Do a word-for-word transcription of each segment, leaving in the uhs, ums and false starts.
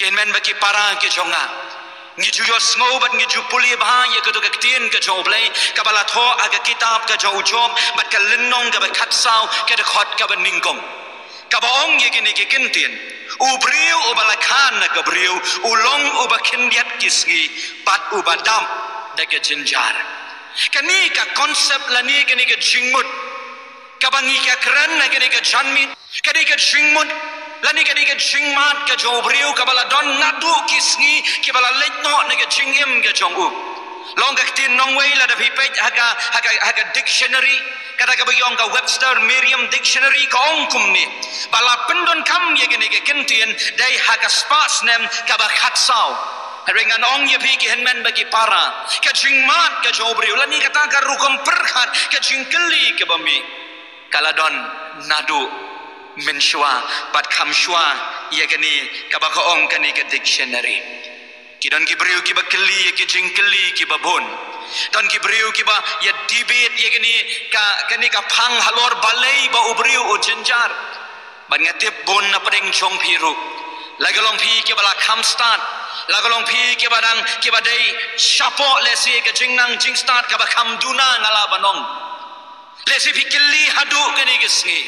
Ki hynmen bad ki para ki jong nga, ngi ju ïohsngew bad ngi ju pule bha ïa kato ka ktien ka jong U Blei kaba la thoh ha ka kitab ka jong u Job bad ka lynnong kaba khatsaw, ka dkhot kaba nyngkong, kaba ong ïa kine ki kyntien: U briew uba la kha na ka briew u long uba khyndiat ki sngi bad uba dap da ka jynjar. Kane ka concept lane kane ka jingmut kaba ngi ïakren ha kane ka janmiet, ka dei ka jingmut lane ka dei ka jingmad ka jong u briew kaba la don naduh ki sngi kiba la leit noh na ka jingim ka jong u. Long ka ktien nongwei, lada phi peit ha ka, ha ka, ha ka dictionary, kata kaba ki ong ka Webster Merriam Dictionary, ka ong kumne: ba la pyndonkam ïa kane ka kyntien dei ha ka spah snem kaba khatsaw. Hynrei ngan ong ïa phi ki hynmen bad ki para, ka jingmad ka jong u briew lane kata ka rukom pyrkhat, ka jingkylli kaba mih, ka la don naduh mynshuwa bad kham shuwa ïa kane kaba ka ong kane ka dictionary. Ki don ki briew kiba kylli ïa ki jingkylli kiba bun. Don ki briew kiba ïa debate ïa kane ka, kane ka phang halor balei ba u briew u jynjar. Bad nga tip bun na pdeng jong phi ruh, la ka long phi kiba la kham stad, la ka long phi kiba dang, kiba dei shapoh lehse ka jingnang jingstad kaba kham duna, nga lah ban ong. Lehse phi kylli haduh kane ka sngi: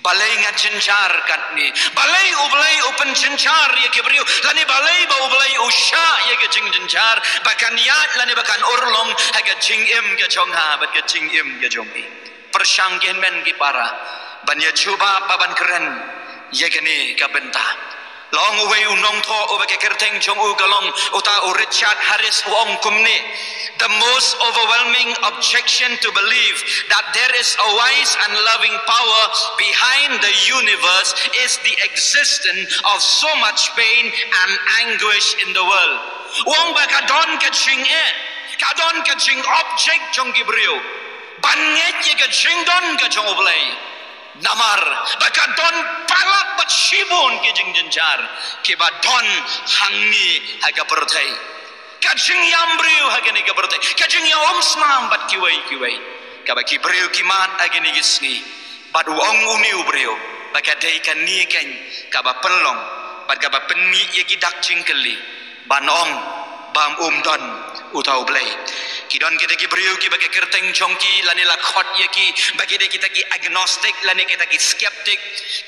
Balei nga jynjar katne? Balei U Blei u pynjynjar ïa ki briew? Lane balei ba U Blei u shah ïa ka jingjynjar ba kan ïaid lane ba kan urlong ha ka jingim ka jong nga bad ka jingim ka jong phi? Pyrshang ki hynmen ki para ban ïa jubab bad ban kren ïa kane ka bynta. La ong uwei u nongthoh uba ka kyrteng jong u ka long uta u Richard Harris, u ong kumne: The most overwhelming objection to believe that there is a wise and loving power behind the universe is the existence of so much pain and anguish in the world. U ong ba ka don ka jingeh, ka don ka jingobject jong ki briew ban ngeit ïa ka jingdon ka jong U Blei, namar ba ka don palat bad shibun ki jingjynjar kiba don hangne ha ka pyrthei. Ka jingïam briew ha kane ka pyrthei, ka jingïa umsnam bad kiwei kiwei, kaba ki briew ki mad ha kine ki sngi. Bad u ong une u briew ba ka dei kane keiñ kaba pynlong bad kaba pynmih ïa ki dak jingkylli ban ong ba ym don uta U Blei. Ki don kita ki briew kiba ka kyrteng jong ki lane la khot ïa ki ba ki dei kita ki agnostic lane kita ki skeptic,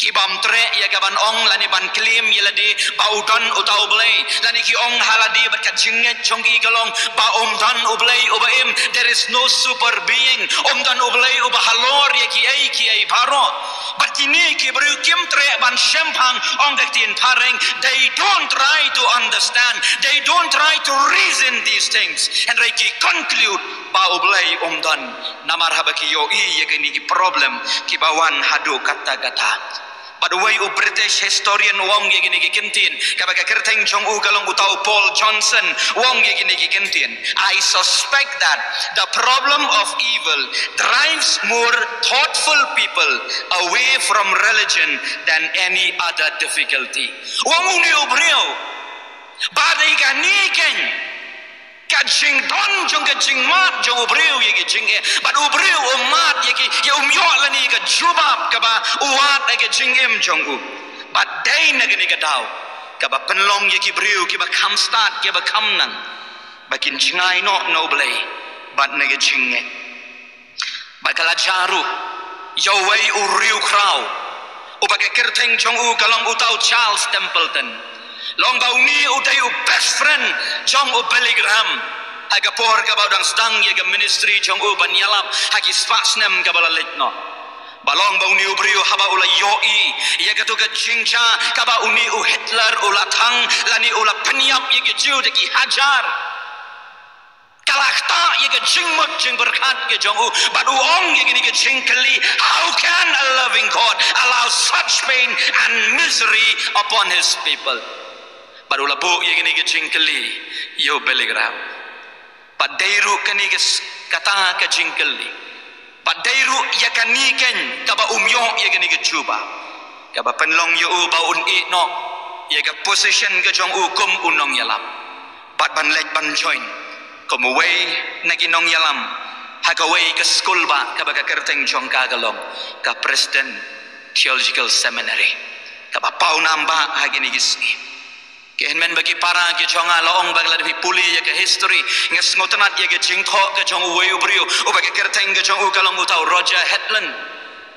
ki bym treh ïa ka ban ong lane ban claim ïa lade ba u don uta U Blei, lane ki ong ha lade bad ka jingngeit jong ki ka long ba ym don U Blei uba im, there is no super being, ym don U Blei uba halor ïa kiei kiei baroh. Bad kine ki briew kim treh ban shemphang, ong ka ktien phareng, they don't try to understand, they don't try to reason these things. Hynrei ki conclude ba U Blei um don, namar haba ki ïohi ïa kine ki problem kiba wan haduh katta katta. Bad uwei u British historian u ong ïa kine ki kyntien, kaba ka kyrteng jong u ka long uta u Paul Johnson, u ong ïa kine ki kyntien: I suspect that the problem of evil drives more thoughtful people away from religion than any other difficulty. U ong une u briew ba dei kane keiñ ka jingdon jong ka jingmad jong u briew ïa ki jingeh, bad u briew u mad ïa ki, ïa um ïoh lane ka jubab kaba u wad ha ka jingim jong u. Bad dei na kane ka daw kaba pynlong ïa ki briew kiba kham stad, kiba kham nang, ba kin jngai noh na U Blei bad na ka jingngeit. Bad ka la jia ruh ïa uwei u riewkhraw uba ka kyrteng jong u ka long uta u Charles Templeton. La ong ba une u dei u best friend jong u Billy Graham ha ka por kaba u dang sdang ïa ka ministry jong u ban ïalap ha ki spah snem kaba la leit noh. Ba la ong ba une u briew haba u la ïohi ïa kato ka jingjia kaba une u Hitler u la thang lane u la pynïap ïa ki Jiw da ki hajar, ka la ktah ïa ka jingmut jingpyrkhat ka jong u bad u ong ïa kine ki jingkylli: How can a loving God allow such pain and misery upon his people? Bad u la buh ïa kine ki jingkylli ïa u Billy Graham. Bad dei ruh kane ka s-, kata ka jingkylli, bad dei ruh ïa kane keiñ kaba um ïoh ïa kane ka jubab, kaba pynlong ïa u ba un ïeh noh ïa ka position ka jong u kum u nongïalap, bad ban leit ban join kum uwei na ki nongïalam ha kawei ka skul bah kaba ka kyrteng jong ka ka long ka Princeton Theological Seminary, kaba pawnam bah ha kine ki sngi. Ki hynmen bad ki para ki jong nga, la ong ba lada phi pule ïa ka history, nga sngewtynnat ïa ka jingthoh ka jong uwei u briew uba ka kyrteng ka jong u ka long uta u Roger Hedlund.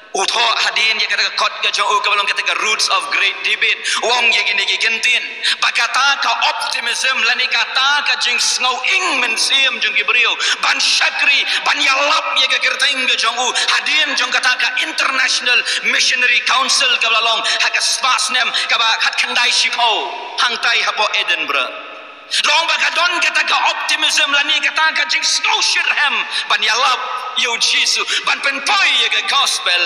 U thoh hadien ïa kata ka kot ka jong u kaba long kata ka Roots of Great Debate. U ong ïa kine ki kyntien, ba kata ka optimism lane kata ka jingsngew ing mynsiem jong ki briew ban shakri, ban ïalap ïa ka kyrteng ka jong u hadien jong kata ka International Missionary Council kaba la long ha ka spah snem kaba khatkhyndai shiphew hangtai hapoh Edinburgh. La ong ba ka don kata ka optimism lane kata ka jingsngew shitrhem ban ïalap ïa u Jisu, ban pynpoi ïa ka gospel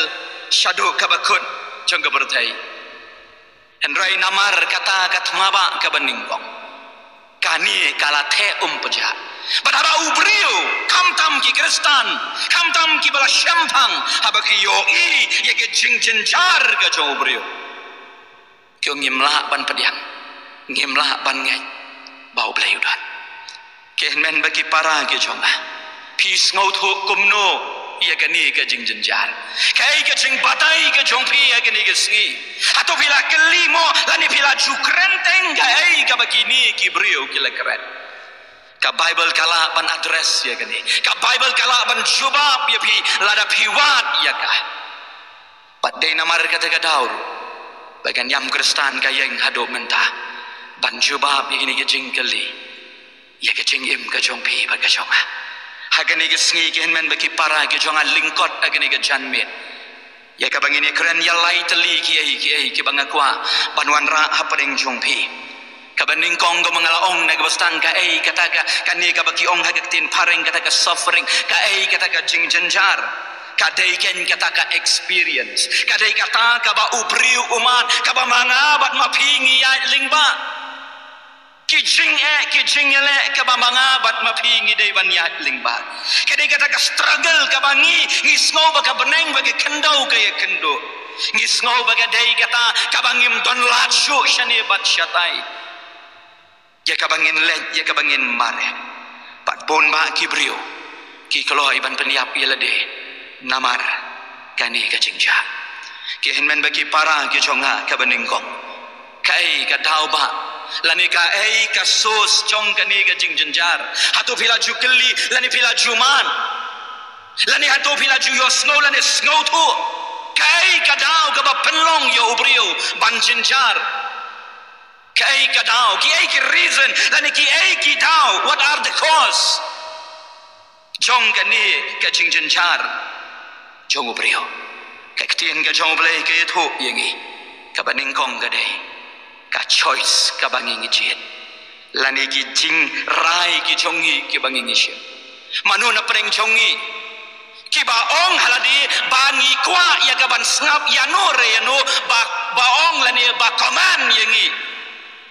shaduh kaba kut jong ka pyrthei. Hynrei namar kata ka thma bah kaba nyngkong, kane ka la theh um pjah. Bad haba u briew, khamtam ki Khristan, khamtam kiba la shemphang, haba ki ïohi ïa ka jingjynjar ka jong u briew, ki ong ngim lah ban pdiang, ngim lah ban ngeit ba U Blei u don. Ki hynmen bad ki para ki jong nga, phi sngewthuh kumno ïa kane ka jingjynjar? Kaei ka jingbatai ka jong phi ïa kane ka sngi? Hato phi la kylli mo lane phi la ju kren teng kaei kaba kine ki briew ki la kren? Ka Baibl ka lah ban address ïa kane. Ka Baibl ka lah ban jubab ïa phi lada phi wad ïa ka. Bad dei namar kata ka daw ruh ba ka niam Khristan ka ïeng haduh mynta ban jubab ïa kine ki jingkylli, ïa ka jingim ka jong phi bad ka jong nga. Ha kane ka sngi ki hynmen bad ki para ki jong nga, lyngkot ha kane ka janmiet, ïa kaba ngin ïakren ïa lai tylli kiei kiei kiba nga kwah ban wanrah hapdeng jong phi. Kaba nyngkong, kumba nga la ong na kaba sdang, kaei kata ka, kane kaba ki ong ha ka ktien phareng kata ka suffering, kaei kata ka jingjynjar? Ka dei keiñ kata ka experience, ka dei kata kaba u briew u mad, kaba ma nga bad ma phi ngi ïaid lyngba. Ki jingeh, ki jingïaleh kaba ma nga bad ma phi ngi dei ban ïaid lyngba. Ka dei kata ka struggle kaba ngi, ngi sngew ba ka bneng bad ka khyndew ka ïakynduh. Ngi sngew ba ka dei kata kaba ngim don lad shuh shane bad shatai. Ïa kaba ngin leit, ïa kaba ngin mareh. Bad bun bah ki briew ki kloi ban pynïap ïa lade namar kane ka jingjia. Ki hynmen bad ki para ki jong nga, kaba nyngkong, kaei ka daw bah lane kaei ka source jong kane ka jingjynjar? Hato phi la ju kylli lane phi la ju mad? Lane hato phi la ju ïohsngew lane sngewthuh kaei ka daw kaba pynlong ïa u briew ban jynjar? Kaei ka daw, kiei ki reason lane kiei ki daw, what are the cause jong kane ka jingjynjar jong u briew? Ka ktien ka jong U Blei ka ïathuh ïa ngi, kaba nyngkong ka dei ka choice kaba ngi ngi jied, lane ki jingrai ki jong ngi kiba ngi ngi shim. Mano na pdeng jong ngi kiba ong ha lade ba ngi kwah ïa ka ban sngap ïano re ïano ba, ba ong lane ba command ïa ngi?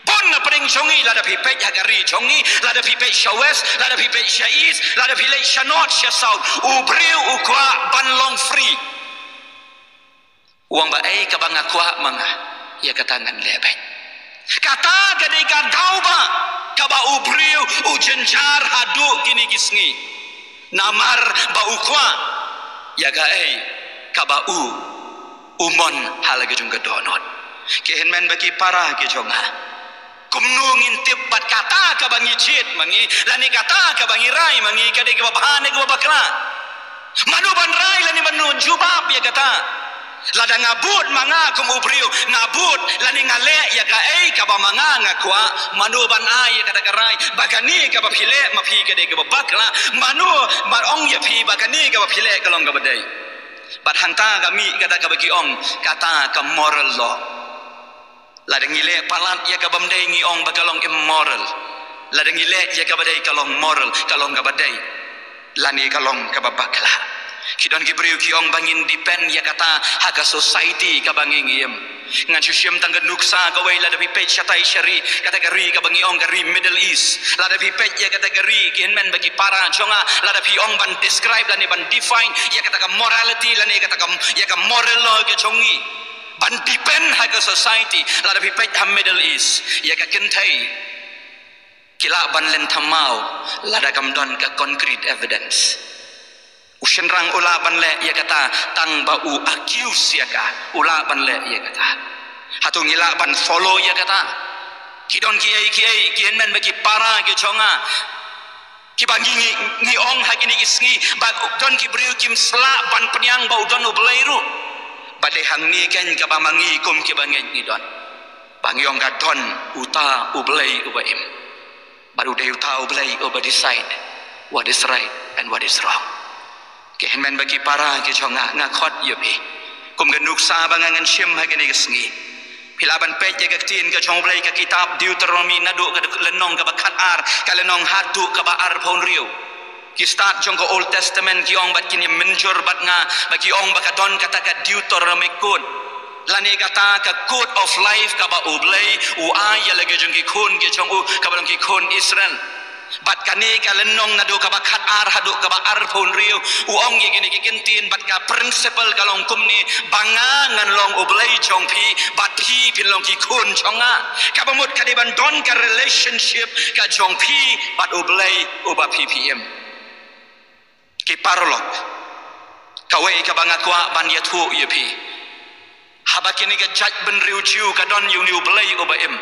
Bun na pdeng jong ngi, lada phi peit ha ka ri jong ngi, lada phi peit sha West, lada phi peit sha East, lada phi leit sha North, sha South, u briew u kwah ban long free. U ong ba ei kaba nga kwah ma nga, ïa kata ngan leh beit. Kata ka dei ka daw bah kaba u briew u jynjar haduh kine ki sngi. Namar ba u kwah ïa kaei kaba u, u mon ha la ka jong ka dohnud. Ki hynmen bad ki para ki jong nga, kumno ngin tip ba kata kaba ngi jied ma ngi lane kata kaba ngi rai ma ngi ka dei kaba bha ne kaba bakla? Mano ban rai lane mano jubab ïa kata? Lada nga bud ma nga kum u briew, nga bud lane nga leh ïa kaei kaba ma nga nga kwah, mano ban ai ïa kata ka rai ba kane kaba phi leh ma phi ka dei kaba bakla? Mano ban ong ïa phi ba kane kaba phi leh ka long kaba dei? Bad hangta ka mih kata kaba ki ong kata ka moral law. Lada ngi leh palat ïa ka bym dei, ngi ong ba ka long immoral. Lada ngi leh ïa kaba dei, ka long moral, ka long kaba dei. Lane ka long kaba bakla. Ki don ki briew ki ong ba ngin depend ïa kata ha ka society kaba ngi ngi im. Ngan shu shim tang ka nuksa kawei, lada phi peit shatai sha ri, kata ka ri kaba ngi ong ka ri Middle East. Lada phi peit ïa kata ka ri, ki hynmen bad ki para jong nga, lada phi ong ban describe lane ban define ïa kata ka morality lane ïa kata ka, ïa ka moral law ka jong ngi, ban depend ha ka society. Lada phi peit ha Middle East, ïa ka kynthei ki lah ban lynthem maw lada kam don ka concrete evidence. U shynrang u lah ban leh ïa kata tang ba u accuse ïa ka, u lah ban leh ïa kata. Hato ngi lah ban follow ïa kata? Ki don kiei kiei ki hynmen bad ki para ki jong nga, kiba ngi, ngi, ngi ong ha kine ki sngi ba don ki briew kim sla ban pdiang ba u don U Blei ruh. Bad dei hangne keiñ kaba ma ngi kum kiba ngeit ngi don, ba ngi ong ka don uta U Blei uba im. Bad u dei uta U Blei uba decide what is right and what is wrong. Ki hynmen bad ki para ki jong nga, nga khot ïa phi kum ka nuksa ba nga ngan shim ha kine ki sngi. Phi lah ban peit ïa ka ktien ka jong U Blei, ka kitab Deuteronomi, naduh ka lynnong kaba khatar, ka lynnong haduh kaba arphew hynriew. Ki stad jong ka Old Testament ki ong bad kin ïa mynjur bad nga, bad ki ong ba ka don kata ka Deuteronomic Code, lane kata ka Code of Life kaba U Blei u ai ïa la ki jong ki khun ki jong u, kaba long ki khun Israel. Bad kane ka lynnong naduh kaba khatar haduh kaba arphew hynriew, u ong ïa kine ki kyntien bad ka principle ka long kumne: ba nga ngan long U Blei jong phi bad phi phin long ki khun jong nga. Kaba mut ka dei ban don ka relationship ka jong phi bad U Blei uba phi phi im. Ki paralok, kawei kaba nga kwah ban ïathuh ïa phi, haba kine ka jaitbynriew Jiw ka don ïa une U Blei uba im,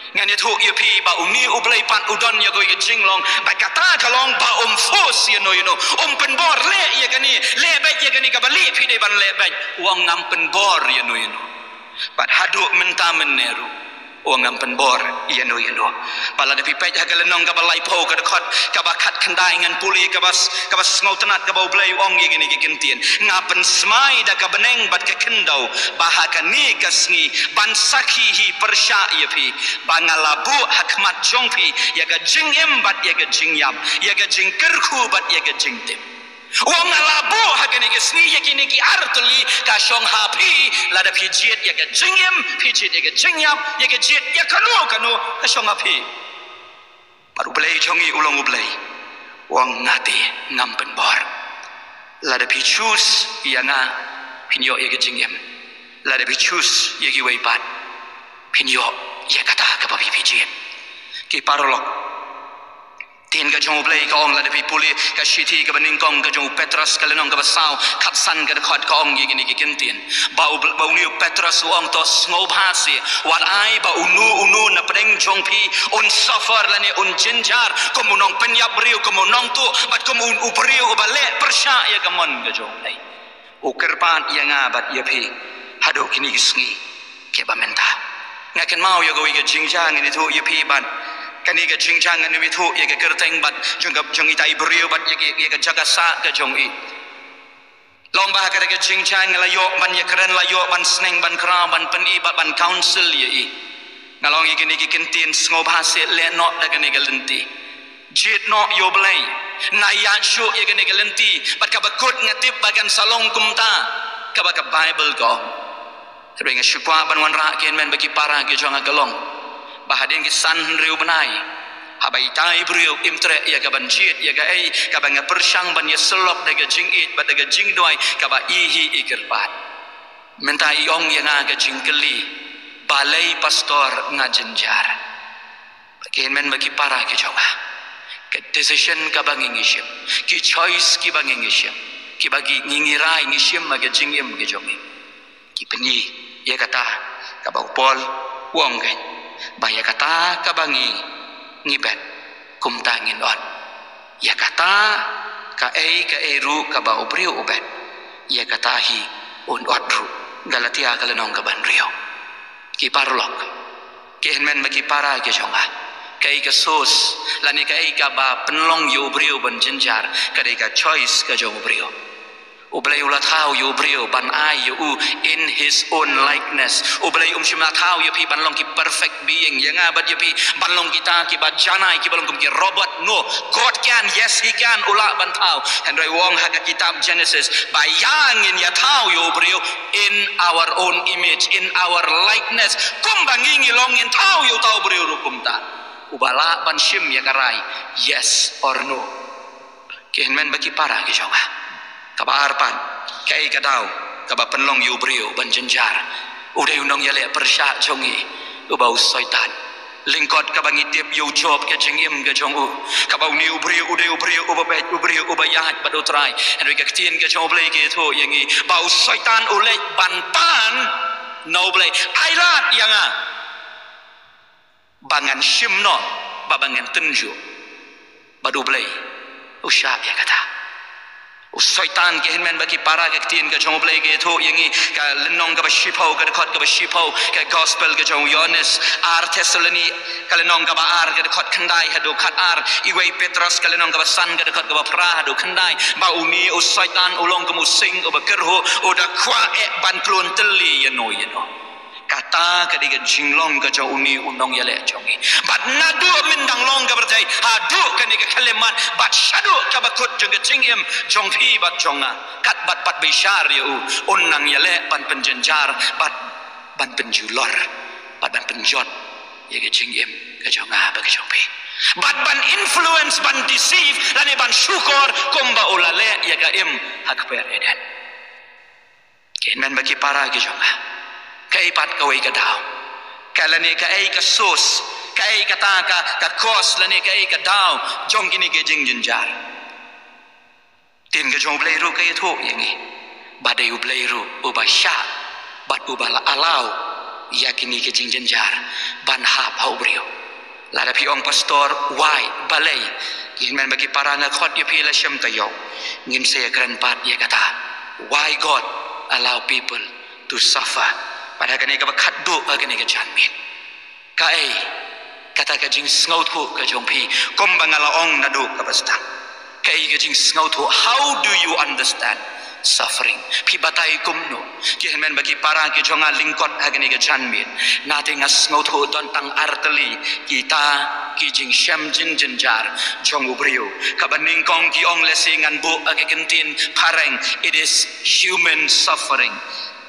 ngan ïathuh ïa phi ba une U Blei pat u don ïa kawei ka jinglong, ba kata ka long ba um force ïa no ïa no, um pynbor leh ïa kane, leh beit ïa kane, kaba leh phi dei ban leh beit. U ong ngam pynbor ïa no ïa no. Bad haduh mynta mynne ruh u ong ngam pynbor ïa no ïa no. Bad lada phi peit ha ka lynnong kaba laiphew, ka dkhot kaba khatkhyndai, ngan pule kaba s-, kaba sngewtynnat, kaba U Blei u ong ïa kine ki kyntien: Nga pynsmai da ka bneng bad ka khyndew ba ha kane ka sngi ban sakhi hi pyrshah ïa phi, ba nga la buh ha khmat jong phi ïa ka jingim bad ïa ka jingïap, ïa ka jingkyrkhu bad ïa ka jingtip. U ong nga la buh ha kine ki sngi ïa kine ki artylli, ka shong ha phi, lada phi jied ïa ka jingim, phi jied ïa ka jingïap, ïa ka jied ïa kano kano, ka shong ha phi. Bad U Blei jong ngi u long U Blei u ong nga te ngam pynbor. Lada phi choose ïa nga, phin ïoh ïa ka jingim. Lada phi choose ïa kiwei pat, phin ïoh ïa kata kaba phi phi jied. Ki paralok, ktien ka jong U Blei ka ong, lada phi pule ka shithi kaba nyngkong ka jong u Petros, ka lynnong kaba saw, khatsan ka dkhot, ka ong ïa kine ki kyntien. Ba U Bl-, ba une u Petros u ong to sngewbha seh, wat ai ba uno uno na pdeng jong phi un suffer lane un jynjar kum u nongpynïap briew, kum u nongtuh, bad kum u, u briew uba leh pyrshah ïa ka mon ka jong U Blei. U kyrpad ïa nga bad ïa phi haduh kine ki sngi kiba mynta. Nga kynmaw ïa kawei ka jingjia ngan ïathuh ïa phi bad kane ka jingjia ngan ïathuh ïa ka kyrteng bad jong ka, jong ita i briew bad ïa ka, ïa ka jaka sah ka jong i. Long ba ha kata ka jingjia nga la ïoh ban ïakren, la ïoh ban sneng, ban khraw, ban pyni bad ban counsel ïa i. Nga la ong ïa kine ki kyntien: Sngewbha seh, leh noh da kane ka lynti. Jied noh ïa U Blei. Nang ïaid shuh ïa kane ka lynti bad kaba kut nga tip ba kan sa long kumta, kaba ka Baibl ka ong. Hynrei nga sngewkwah ban wanrah, ki hynmen bad ki para ki jong nga, ka long ba hadien ki san hynriew bnai, haba ita i briew im treh ïa ka ban jied ïa kaei kaba nga pyrshang ban ïasyllok da ka jingïeit bad da ka jingduwai, kaba i hi i kyrpad. Mynta i ong ïa nga ka jingkylli: Balei Pastor nga jynjar? Ki hynmen bad ki para ki jong nga, ka decision kaba ngi ngi shim, ki choice kiba ngi ngi shim, kiba ngi ngi rai ngi shim ha ka jingim ka jong ngi, ki pyni ïa kata kaba u Paul u ong keiñ, ba ïa kata kaba ngi ngi bet, kumta ngin ot. Ïa kata kaei kaei ruh kaba u briew u bet, ïa kata hi un ot ruh. Galatia ka lynnong kaba hynriew. Ki paralok, ki hynmen bad ki para ki jong nga, kaei ka source lane kaei kaba pynlong ïa u briew ban jynjar? Ka dei ka choice ka jong u briew. U Blei u la thaw ïa u briew ban ai ïa u in his own likeness. U Blei um shym la thaw ïa phi ban long ki perfect being, ïa nga bad ïa phi ban long kita kiba janai, kiba long kum ki robot. No, God can, yes, he can, u lah ban thaw. Hynrei u ong ha ka kitab Genesis ba ïa ngin ïa thaw ïa u briew in our own image, in our likeness. Kumba ngi ngi long, ngin thaw ïa uta u briew ruh kumta. Uba lah ban shim ïa ka rai yes or no. Ki hynmen bad ki para ki jong nga, kaba ar pat, kaei ka daw kaba pynlong ïa u briew ban jynjar? U dei u nongïaleh pyrshah jong ngi, uba u Soitan. Lyngkot kaba ngi tip ïa u Job, ka jingim ka jong u, kaba une u briew u dei u briew uba beit, u briew uba ïaid bad u Trai. Hynrei ka ktien ka jong U Blei ka ïathuh ïa ngi ba u Soitan u leit ban pan na U Blei. Ai lad ïa nga. Ba ngan shim noh, ba ba ngan tynjuh. Bad U Blei u shah ïa kata. U Soitan, ki hynmen bad ki para, ka ktien ka jong U Blei ka ïathuh ïa ngi, ka lynnong kaba shiphew, ka dkhot kaba shiphew, ka gospel ka jong u Ïoannis, ar Thessaloni, ka lynnong kaba ar, ka dkhot khyndai haduh khatar, iwei Petros, ka lynnong kaba san, ka dkhot kaba phra haduh khyndai, ba une u Soitan u long kum u sing uba kyrhuh, u da kwah eh ban klun tylli ïano ïano. Kata ka dei ka jinglong ka jong une u nongïaleh jong ngi. Bad naduh mynta dang long ka pyrthei, haduh kane ka khyllipmat, bad shaduh kaba kut jong ka jingim jong phi bad jong nga, kat bad pat bishar ïa u, un nang ïaleh ban pynjynjar, bad ban pynjulor, bad ban pynjot ïa ka jingim ka jong nga bad ka jong phi. Bad ban influence, ban deceive, lane ban shukor, kumba u la leh ïa ka Im ha kper Eden. Ki hynmen bad ki para ki jong nga, kaei pat kawei ka daw? Ka lane kaei ka source, kaei kata ka, ka cause, lane kaei ka daw jong kine ki jingjynjar? Ktien ka jong U Blei ruh ka ïathuh ïa ngi ba dei U Blei ruh uba shah bad uba la allow ïa kine ki jingjynjar ban hap ha u briew. Lada phi ong, "Pastor, why?" Balei? Ki hynmen bad ki para, nga khot ïa phi la shem taïew, ngin sa ïakren pat ïa kata. Why God allow people to suffer? Bad ha kane kaba khatduh ha kane ka janmiet, kaei kata ka jingsngewthuh ka jong phi, kumba nga la ong naduh kaba sdang? Kaei ka jingsngewthuh? How do you understand suffering? Phi batai kumno? Ki hynmen bad ki para ki jong nga lyngkot ha kane ka janmiet, nga te nga sngewthuh don tang ar tylli kita ki jingshem jingjynjar jong u briew. Kaba nyngkong ki ong, lehse ngan buh ha ka kyntien phareng, it is human suffering.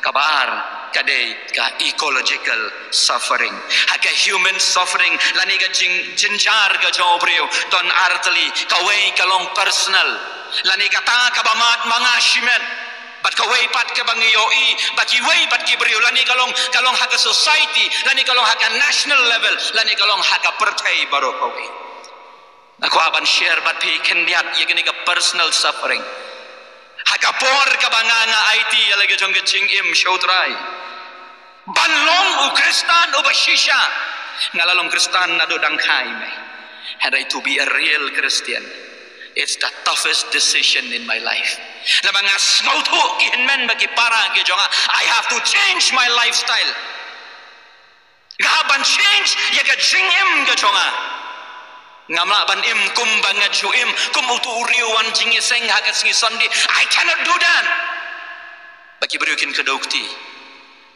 Kaba ar ka dei ka ecological suffering. Ha ka human suffering, lane ka jingjynjar ka jong u briew, don ar tylli. Kawei ka long personal, lane kata kaba mad ma nga shimet. Bad kawei pat kaba ngi ïohi ba kiwei pat ki briew, lane ka long, ka long ha ka society, lane ka long ha ka national level, lane ka long ha ka pyrthei baroh kawei. Nga kwah ban share bad phi khyndiat ïa kane ka personal suffering. Ha ka por kaba nga, nga aiti ïa la ka jong ka jingim sha u Trai ban long u Khristan uba shisha. Nga la long Khristan naduh dang khaii mei. Hynrei to be a real Christian, it's the toughest decision in my life. Namar nga sngewthuh, ki hynmen bad ki para ki jong nga, I have to change my lifestyle. Nga hap ban change ïa ka jingim ka jong nga. Ngam lah ban im kumba nga ju im, kum uto u riew wan jingïaseng ha ka sngi Sunday. I cannot do that. Ba ki briew kin kdew kti,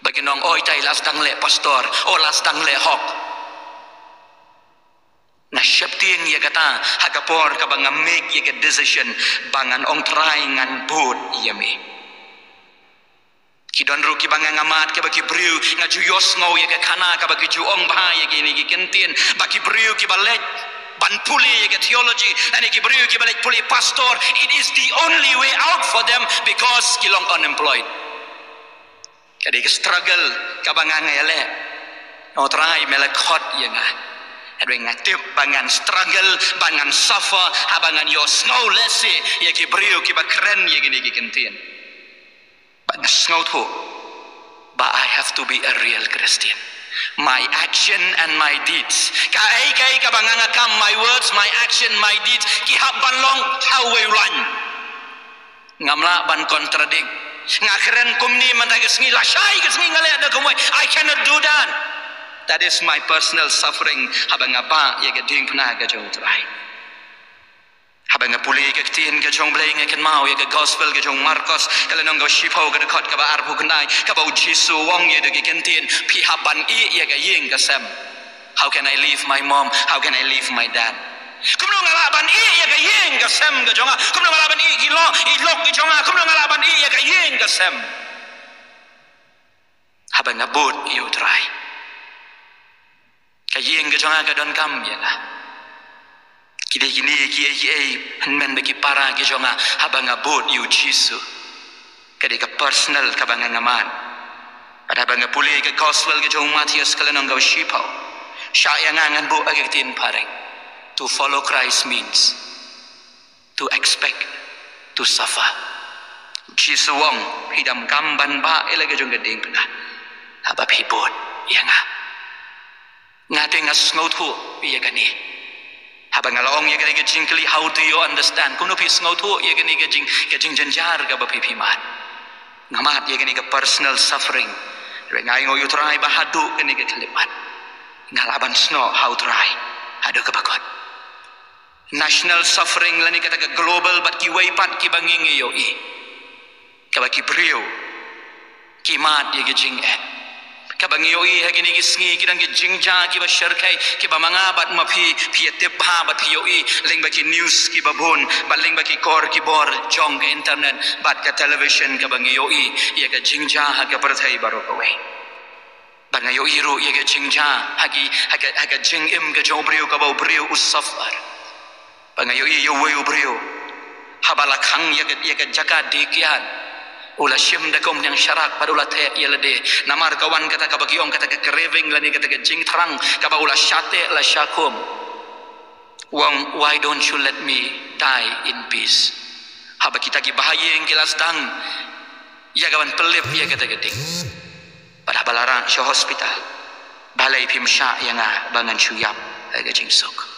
ba kin ong, "Oi, tai la sdang leh pastor, o la sdang leh hok." Nga sheptieng ïa kata ha ka por kaba nga make ïa ka decision ba ngan ong, "Trai, ngan bud ïa me." Ki don ruh kiba nga, nga mad, kiba ki briew nga ju ïohsngew ïa ka khana kaba ki ju ong bha ïa kine ki kyntien, ba ki briew kiba leit ban pule ïa ka theology, lane ki briew kiba leit pule pastor, it is the only way out for them because ki long unemployed. Ka dei ka struggle kaba nga, nga ïaleh. O Trai, me la khot ïa nga. Hynrei nga tip ba ngan struggle, ba ngan suffer haba ngan ïohsngew lehse ïa ki briew kiba kren ïa kine ki kyntien. Ba nga sngewthuh ba I have to be a real Christian. My action and my deeds. Kaei kaei kaba nga, nga kam, my words, my action, my deeds, ki hap ban long ha uwei u lain. Ngam lah ban contradict. Nga kren kumne mynta ka sngi, lashai ka sngi nga leh da kumwei. I cannot do that. That is my personal suffering haba nga bah ïa ka diengphna ka jong u Trai. Haba nga pule ïa ka ktien ka jong u Blei, nga kynmaw ïa ka gospel ka jong u Markos, ka lynnong kaba shiphew, ka dkhot kaba arphew khyndai, kaba u Jisu u ong ïa kito ki kyntien, "Phi hap ban ïeh ïa ka ïing ka sem." How can I leave my mom? How can I leave my dad? Kumno nga lah ban ïeh ïa ka ïing ka sem ka jong nga? Kumno nga lah ban ïeh ki lok, i lok ki jong nga? Kumno nga lah ban ïeh ïa ka ïing ka sem haba nga bud ïa u Trai? Ka ïing ka jong nga ka donkam ïa nga. Ki dei kine kiei kiei, hynmen bad ki para ki jong nga, haba nga bud ïa u Jisu. Ka dei ka personal kaba nga, nga mad. Bad haba nga pule ka gospel ka jong u Mathaios, ka lynnong kaba shiphew, shah ïa nga ngan buh ha ka ktien phareng. To follow Christ means to expect to suffer. U Jisu u ong, "Phi donkam ban bah ïa la ka jong ka diengphna haba phi bud ïa nga." Nga te nga sngewthuh ïa kane. Haba nga la ong ïa kane ka jingkylli, "How do you understand?" Kumno phi sngewthuh ïa kane ka jing, ka jingjynjar kaba phi, phi mad? Nga mad ïa kane ka personal suffering. Hynrei nga ainguh ïa U Trai ba haduh kane ka khyllipmat nga lah ban snoh ha U Trai haduh kaba kut. National suffering lane kata ka global bad kiwei pat kiba ngi, ngi ïohi. Kaba ki briew ki mad ïa ki jingeh. Kaba ngi ïohi ha kine ki sngi ki don ki jingjia kiba shyrkhei, kiba ma nga bad ma phi, phi ïa tip bha bad phi ïohi lyngba ki news kiba bun bad lyngba ki kor ki bor jong ka internet bad ka television, kaba ngi ïohi ïa ka jingjia ha ka pyrthei baroh kawei. Bad nga ïohi ruh ïa ka jingjia ha ki, ha ka, ha ka jingim ka jong u briew, kaba u briew u suffer. Bad nga ïohi ïa uwei u briew, haba la khang ïa ka, ïa ka jaka dih kiad, u la shim da ka umphniang sharak bad u la theh ïa lade. Namar ka wan kata kaba ki ong kata ka craving lane kata ka jingthrang, kaba u la shah teh la shah khum. U ong, "Why don't you let me die in peace?" Haba kita ki bahaïing ki la sdang ïa ka ban pynlip ïa kata ka ding. Bad haba la rah sha hospital, "Balei phim shah ïa nga ba ngan shu ïap ha ka jingsuk?"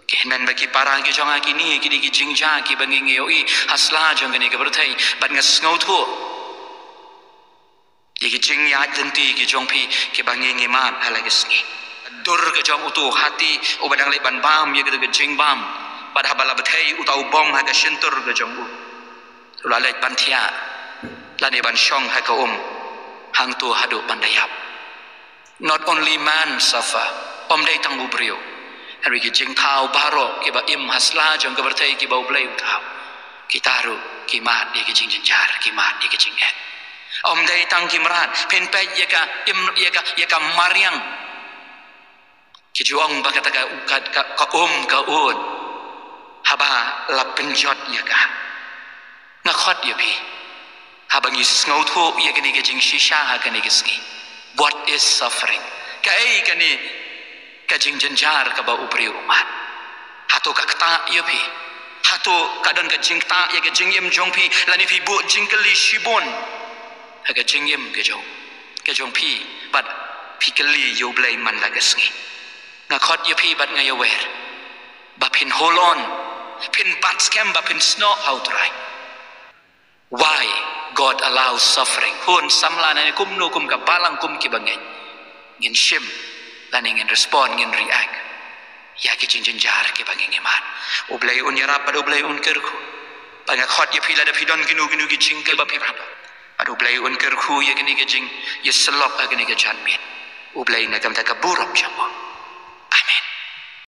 Ki hynmen bad ki para ki jong nga, kine ki dei ki jingjia kiba ngi, ngi ïohi ha sla jong kane ka pyrthei. Bad nga sngewthuh ïa ki jingïaid lynti ki jong phi kiba ngi, ngi mad ha la ka sngi. Dur ka jong uto u hati uba dang leit ban bam ïa kata ka jingbam, bad haba la bthei uta u bom ha ka shyntur ka jong u, u la leit ban thiah lane ban shong ha ka um hangto haduh ban da ïap. Not only man suffer, ym dei tang u briew. Hynrei ki jingthaw baroh kiba im ha sla jong ka pyrthei kiba U Blei u thaw, kita ruh ki mad ïa ki jingjynjar, ki mad ïa ki jingeh. Ym dei tang ki mrad, phin peit ïa ka im, ïa ka, ïa ka mariang ki ju ong ba kata ka, ka, ka, ka um ka un, haba la pynjot ïa ka. Nga khot ïa phi, haba ngi sngewthuh ïa kane ka jingshisha ha kane ka sngi. What is suffering? Kaei kane ka jingjynjar kaba u briew u mad? Hato ka ktah ïa phi? Hato ka don ka jingktah ïa ka jingim jong phi, lane phi buh jingkylli shibun ha ka jingim ka jong, ka jong phi, bad phi kylli ïa U Blei man la ka sngi? Nga khot ïa phi bad nga ïawer ba phin hold on, phin bat skhem, ba phin snoh ha U Trai. Why God allows suffering? Hun samla nane kumno kum ka balang kum kiba ngeit, ngin shim lane ngin respond, ngin react ïa ki jingjynjar kiba ngi, ngi mad. U Blei un ïarap bad U Blei un kyrkhu. Bad nga khot ïa phi, lada phi don kino kino ki jingkylli ba phi rap, bad U Blei un kyrkhu ïa kine ki jingïasyllok ha kine ki janmiet. U Blei na ka bynta ka burom jong u.